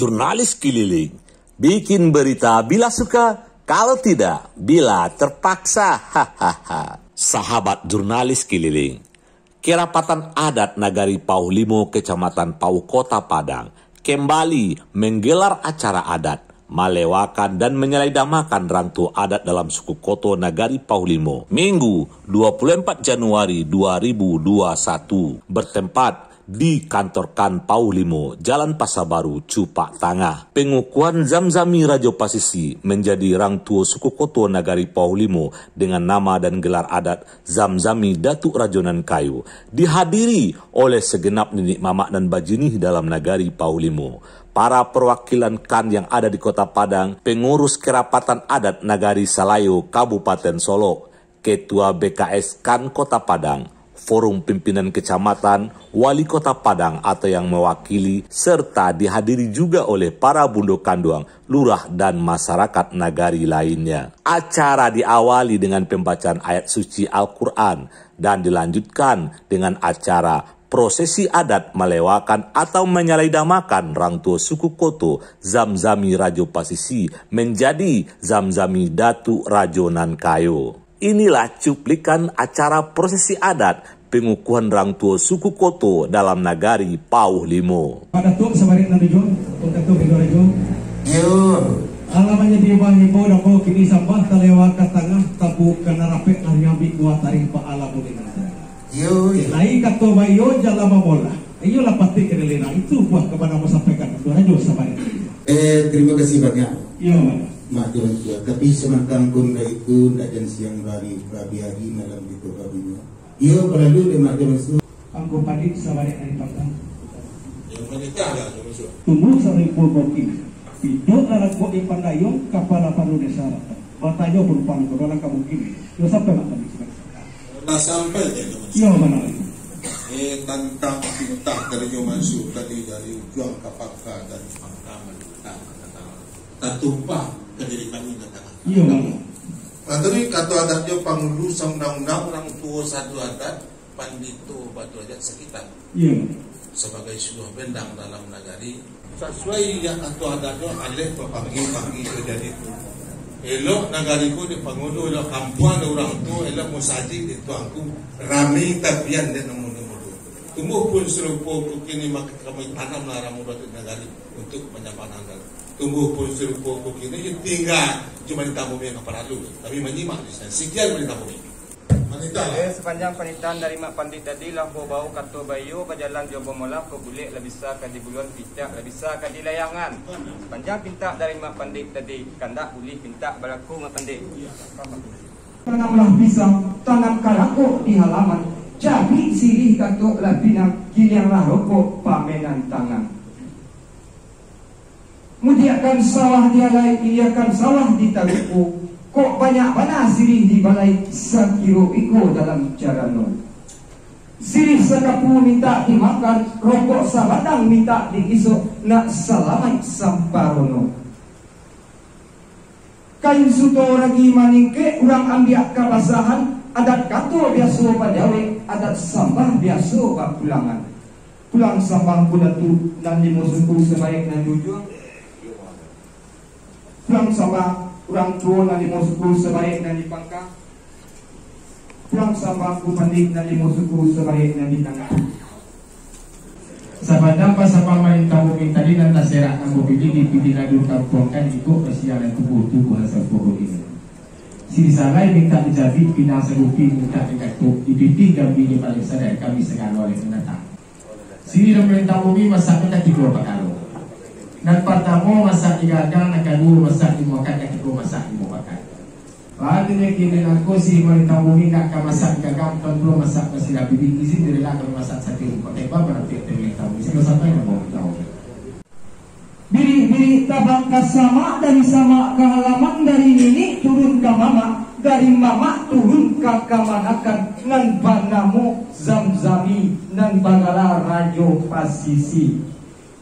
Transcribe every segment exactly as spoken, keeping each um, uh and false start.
Jurnalis Keliling, bikin berita bila suka, kalau tidak, bila terpaksa. Hahaha. Sahabat Jurnalis Keliling, Kerapatan Adat Nagari Pauh Limo, Kecamatan Pauh, Kota Padang, kembali menggelar acara adat, malewakan dan menyalaidamakan rang tuo adat dalam suku Koto Nagari Pauh Limo, Minggu, dua puluh empat Januari dua ribu dua satu, bertempat di Kantor K A N Pauh Limo, Jalan Pasa Baru, Cupak Tangah. Pengukuhan Zamzami Rajo Pasisi menjadi rang tuo suku Koto Nagari Pauh Limo dengan nama dan gelar adat Zamzami Datuk Rajo Nan Kayo, dihadiri oleh segenap niniak mamak nan bajinih dalam Nagari Pauh Limo, para perwakilan K A N yang ada di Kota Padang, pengurus Kerapatan Adat Nagari Salayo Kabupaten Solok, Ketua B K S K A N Kota Padang, Forum Pimpinan Kecamatan, Wali Kota Padang atau yang mewakili, serta dihadiri juga oleh para bundo kanduang, lurah, dan masyarakat nagari lainnya. Acara diawali dengan pembacaan ayat suci Al-Quran dan dilanjutkan dengan acara prosesi adat malewakan atau menyalaidamakan rang tuo suku Koto, Zamzami Rajo Pasisi, menjadi Zamzami Datuk Rajo Nan Kayo. Inilah cuplikan acara prosesi adat pengukuhan rang tuo suku Koto dalam Nagari Pauh Limo. Pak Datuk sabarek nan tujuah, Pak Datuk Bendo Rajo. Yo. Alamannyo di bawah imbau dako kini sambah talewa ka tangah, tabuak ka nan rapek lah diambiak buah tarih baalam ulih nan tangah. Yo, yo. Lai kato baiyo jalan mamolah. Iyolah patik ka dilena. Itu buah ka bana basampaikan Bendo Rajo sabarek. Eh, terima kasih banyak. Yo, Pak. Mak Tuan Tuan. Tapi samantang pun baitu, ndak jan siang bari, babi ari malam di kota bunyo. Iyo, kalalu dek Mak Tuan Tuan. Angku Pandik sabarek dari Pangkang. Yang menikah lah, Tuan Tuan. Tumbuh sarupo kopi. Pidok lalakok di Pandayung, kapala paru desa Ratan. Batanyo pun pangkoro lah ka mungkin. Yo sampai Mak Pandik sabarek. Lah sampai, Tuan Tuan. Yo, bana itu. Eh, tantang tintah dari Nyo Mansur tadi, dari ujuang ka pangka, dari pangka mantah ka tangah. Tatumpah ka diri kami nan tangah. Iyo, Bang. Manuruik kato adatnyo, pangulu saundang-undang, urang tuo sadu adat, pandito badarajat sakitar. Iyo. Sabagai suluah bendang dalam nagari, sasuai jo kato adatnyo, aleh bapanggih-panggih jo jadi tu. Elok nagari ko dek pangulu, elok kampuang dek urang tuo, elok musajik dek tuangku, rami tapian dek nan mudo-mudo. Tumbuah pun sarupo ko kini, mako kami tanamlah rang mudo di nagari untuak panjampanan. Tumbuah pun sarupo ko kini, tingga jo manitah bumi nan paralu. Kami manyimak di sinan. Sakian manitah bumi. Manitah. Oke, sapanjang panitahan dari Mak Pandik tadi lah bau-bau kato baiyo, bajalan jo bamolah, kok bulek lah bisa ka diguluan, picak lah bisa ka dilayangan. Sapanjang pintak dari Mak Pandik tadi, kandak buliah pintak balaku, Mak Pandik. Tanamlah pisang, tanam karakok di halaman, cari sirih katok lah pinang, giliang lah rokok pamenan tangan. Mudiakan sawah di alai, iliakan sawah di taruko, kok banyak bana sirih di balai, sakiro iko dalam carano. Sirih sakapu mintak dimakan, rokok sabadang mintak diisok, nak salamaik samparono. Kain suto ragi maningkek, urang ambiak kabasahan, adat kato biaso bajawek, adat sambah biaso bapulangan. Pulang sambah Ungku Datuak nan limo suku sabarek nan di ujuang. Pulang sambah urang tuo nan limo suku sabarek nan di pangka. Pulang sambah Ungku Pandik nan limo suku sabarek nan di tangah. Sapanjang pasambah manitah bumi tadi nan taserak nan bapilih dipilih nan dikampuangkan, jikok basiang nan tumbuah-tumbuah nan sarupo ko kini. Sirih salai mintak dicabik, pinang sagupi mintak dikatok, di pitih gambia paling sadai kami sagalo alai nan datang. Sirih nan manitah bumi masaknyo ka tigo pakaro. Nan partamo masak di gagang, nan kaduo masak di muakan, nan katigo masak di mubakan. Artinyo kini nangko sirih manitah bumi nak ka masak di gagang, kan pulo masak ka sirah bibik, izin direlakan masak sati rumput, tembak manampiak tembak tahu, sino sampai nang bawa tahu. Birik-birik tabang ka samak, dari samak ka halaman, dari niniak turun ka mamak, dari mamak turun ka kamanakan, nan banamo Zamzami, nan bagala Rajo Pasisi.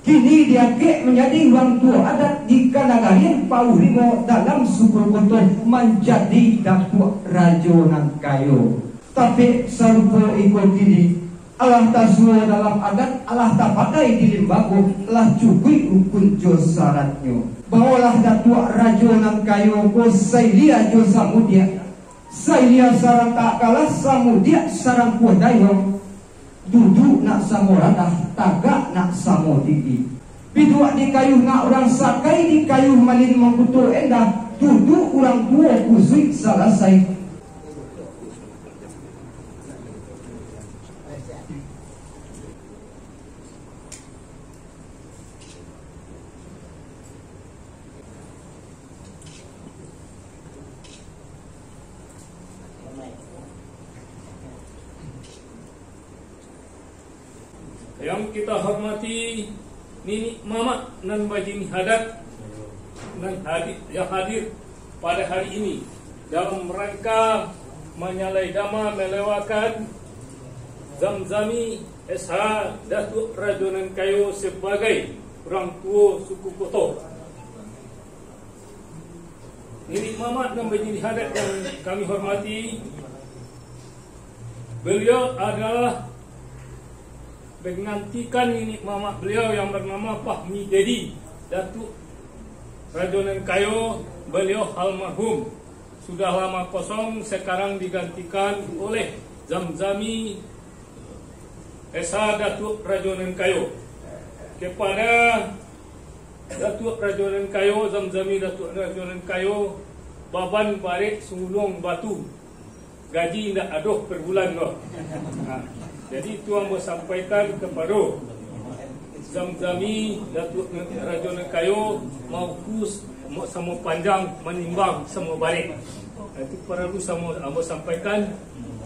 Kini diangkek manjadi urang tuo adat di kanagarian Pauh Limo dalam suku Koto, manjadi Datuak Rajo Nan Kayo. Tapi sarupo iko kini, Alah tasuo dalam adat, alah tapakai di limbago, lah cukuik rukun jo saratnyo. Bawolah Datuak Rajo nan kayo ko sailia jo samudiak, sailia sarantak kalas, samudiak sarangkuah dayo. Duduak nak samo randah, tagak nak samo tinggi. Biduak di kayuah nak urang sakai, di kayuah malin mangkuto endah, duduak urang tuo kusuik salasai. Yang kita hormati niniak mamak nan bajinih adat nan hadir, yang hadir pada hari ini dalam rangka manyalai dama melewakan Zamzami S H Datuak Rajo Nan Kayo sebagai urang tuo suku Koto. Niniak mamak nan bajinih adat yang kami hormati, beliau adalah menggantikan niniak mamak beliau yang bernama Fahmi Dedi, Datuak Rajo Nan Kayo, beliau almarhum. Sudah lama kosong, sekarang digantikan oleh Zamzami S H Datuak Rajo Nan Kayo. Kepada Datuak Rajo Nan Kayo, Zamzami Datuak Rajo Nan Kayo, baban barek sunguluang batu. Gaji indak ado per bulan doh. Ha. Jadi itu ambo sampaikan kepada Zamzami Datuak Rajo Nan Kayo, mauku s-, mo-, samo panjang, manimbang samo barek. Itu paralu samo ambo sampaikan,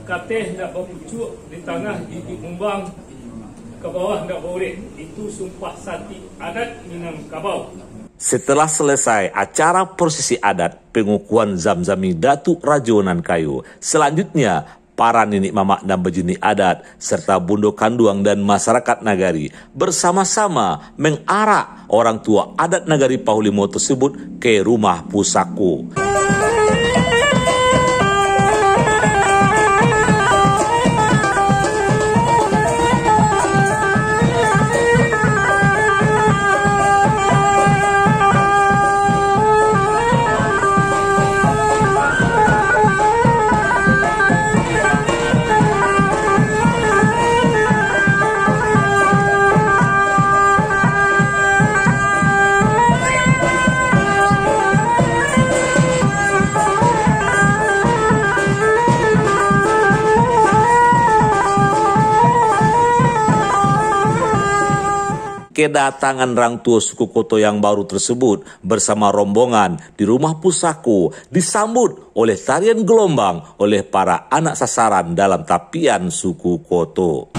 kateh ndak bapucuak di tangah gigi kumbang, ka bawah ndak baurek. Itu sumpah santi adat Minangkabau. Setelah selesai acara prosesi adat pengukuhan Zamzami Datuak Rajo Nan Kayo, selanjutnya para niniak mamak nan bajinih adat, serta bundo kanduang dan masyarakat nagari bersama-sama mengarak orang tua adat nagari Pahulimo tersebut ke rumah pusako. Kedatangan rang tuo suku Koto yang baru tersebut bersama rombongan di rumah pusako disambut oleh tarian gelombang oleh para anak sasaran dalam tapian suku Koto.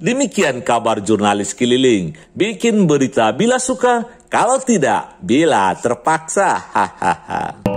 Demikian kabar jurnalis keliling. Bikin berita bila suka, kalau tidak, bila terpaksa. Hahaha.